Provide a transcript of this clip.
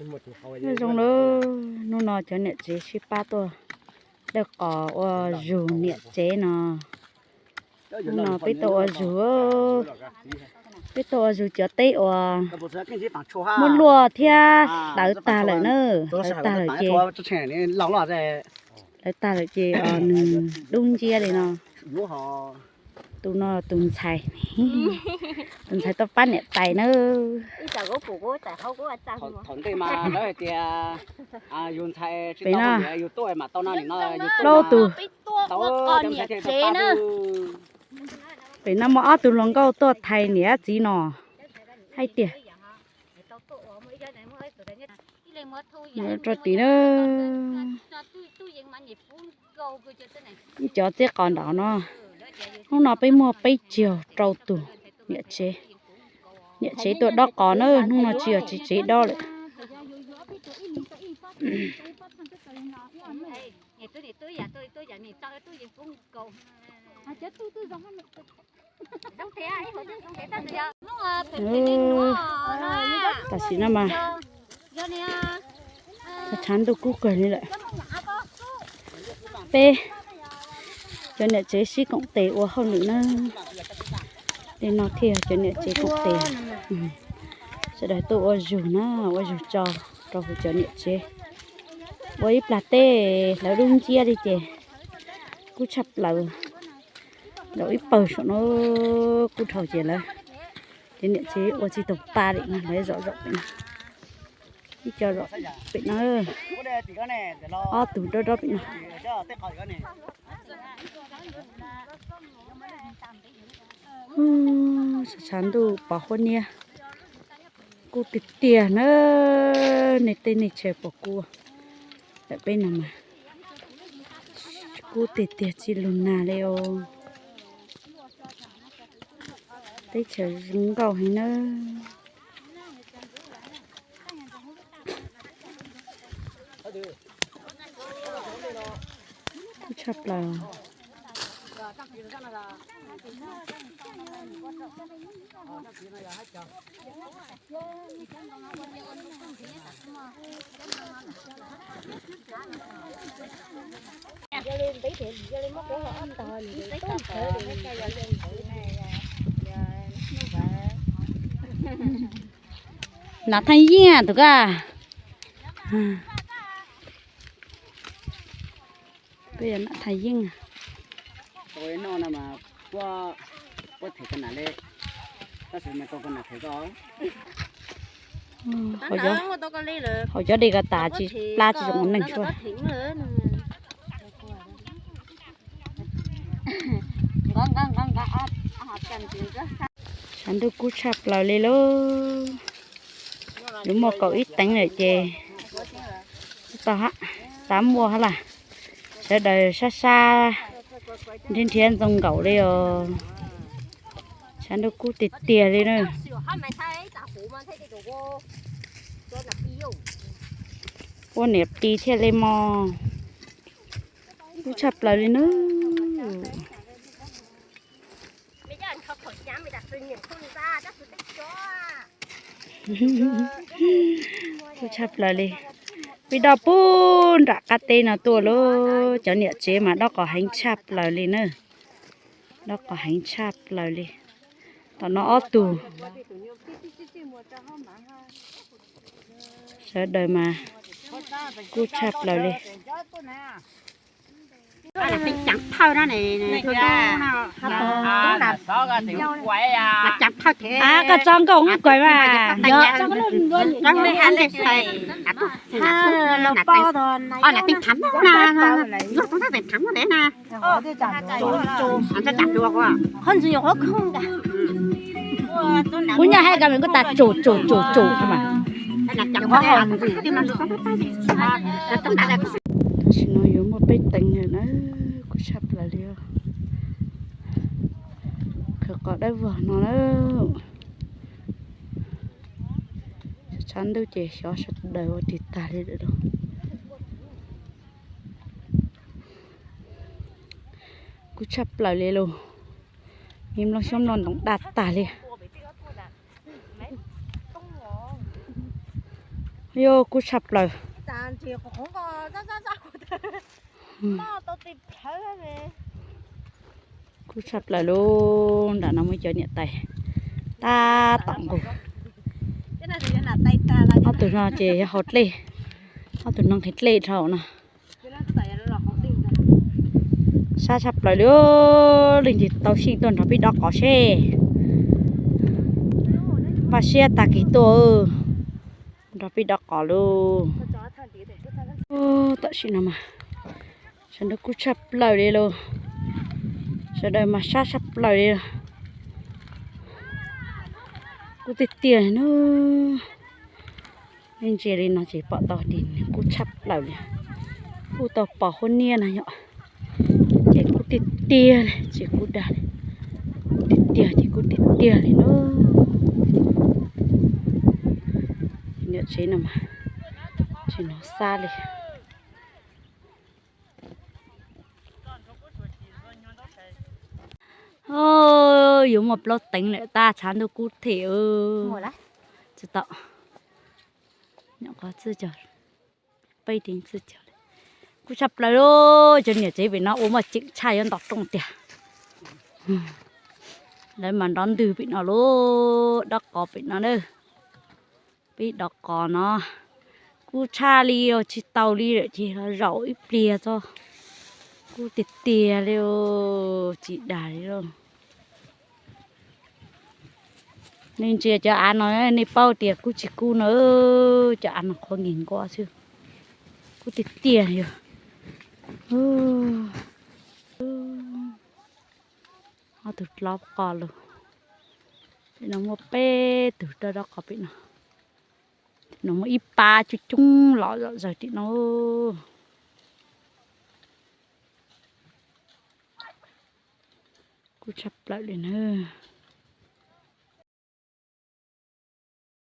Zoo lawm, hnub no cov niam tsev sib pab tuaj dawb qos ua zug niam tsev no. Hnub no peb tuaj ua zug, peb tuaj ua zug cov teb uas muab luaj thiab hlawv tag lawm na, hlawv tag lawm ces, hlawv tag lawm ces nws dub nciab li no. Tus no tus ntxhais, tus ntxhais tuaj pab niam tais na. Pem no, plaub tus, pem no muaj ob tug hluas nkauj tuaj thaiv niam txiv no hais tias, rau tim na, ib cov txiv qos nraud no. Hnub no peb muaj peb caug rau tus niam tsev, niam tsev tuaj dob qos na, hnub no tsis yog tsev dob lawm. Tam sim no mas tshav ntuj kub kawg li lawm. Peb cov niam tsev sib koom tes ua hauj lwm na. Tej no thiaj yog cov niam tsev koom tes. Sawv daws tuaj ua zug na, ua zug tso rau hauv cov niam tsev. Ua ib plag teb hlawv dub nciab li ces kub tshaj plaws. Zaum ib pawg saum no kub dhau ces lawv, cov niam tsev ua tsis tau pa li no, lawv zaum zaum pem no. Ib co zaum pem no, ob tug dob dob pem no. Tshav ntuj pos huab niab, kub tiag tiag na, nej tej nej tshawj pom kub ntawm peb no mas, kub tiag tiag tsis lug nag li os. Teb chaws zoo nkauj heev na. Kub tshaj plaws. Nam Thaj Yeej tus ka. Peb yog Nam Thaj Yeej. Hauv cov dej ko tas tsis plab tsis zoo neeg sua. Tshav ntuj kub tshaj plaws li lauj. Yuav muaj kaum ib teev lawm ces tsis tau hab, xav muaj hab las. Sawv daws sab sab nrhiav nrhiav ntxoo nkaus li os. Tshav ntuj kub tiag tiag li na. Ua niam pis thiaj li mos. Kub tshaj plaws li na. Kub tshaj plaws li. Peb dob puag nram qab teb no tuaj lauj, cov niam tsev mas dob qos heev tshaj plaws li na. Dob qos heev tshaj plaws li. Tom no ob tug. Sawv daws mas kub tshaj plaws li. Koj tso nkaus kawg mas. Qhov ntxwg nyuam qhuav khooj tas. Kuv nyuam hais kom nws kuj tas tsum tsum tsum tsum mas. Tam sim no yuav muaj peb teev lawm na, kub tshaj plaws li. Khawv qos dawb vog no na. Tshav ntuj ces xyov sawv daws ua twg tag li lawm lauj. Kub tshaj plaws li lauj. Me nplooj xyoob nplooj ntoos daj tag li. Yog kub tshaj plaws. Kub tshaj plaws lauj, nram no muaj cov niam tais tab tom nqus. Ob tug no ces yog haus dlej, ob tug no nqhis dlej dhau no. Sab tshaj plaws li, leej twg tau xyeej tuaj nrog peb dob qos seb. Npaj siab tag kis tuaj nrog peb dob qos lauj. Tam sim no mas sawv daws kub tshaj plaws li lauj, sawv daws mas sab tshaj plaws li lauj. Kub tiag tiag na. Nej ntsia li no ces pom tau tias nws kub tshaj plaws li, kuj tau pos huab niab no yom. Ces kub tiag tiag li, tsis kub dag li, kub tiag tiag ces kub tiag tiag li na. Niam tsev no mas tsis hnov xab li. Yuav muaj plaub teev lawm tab tshav ntuj kub them. Tsis tau, nyom qhov txwj cog, peb teev txwj cog. Kub tshaj plaws lauj, cov niam tsev pem no ua muaj ceem tshaj yuav nto rooj tiag. Lawv mas nrov ntwg pem no lauj, dob qos pem no na. Peb dob qos no kub tshaj li os, tsis tau li lawm ces los zaum ib pliag tso. Kub tiag tiag li os, tsis dag li lauj. Nej ntsia cov av no nej paub tias kub tsis kub no, cov av no qhuav nkees nkuab xwb. Kub tiag tiag li os. Ob tug dlob qos lawm. Pem no muaj peb tug rau dob qos pem no. No muaj ib pab coob coob los zom zaws tim no. Kub tshaj plaws li na.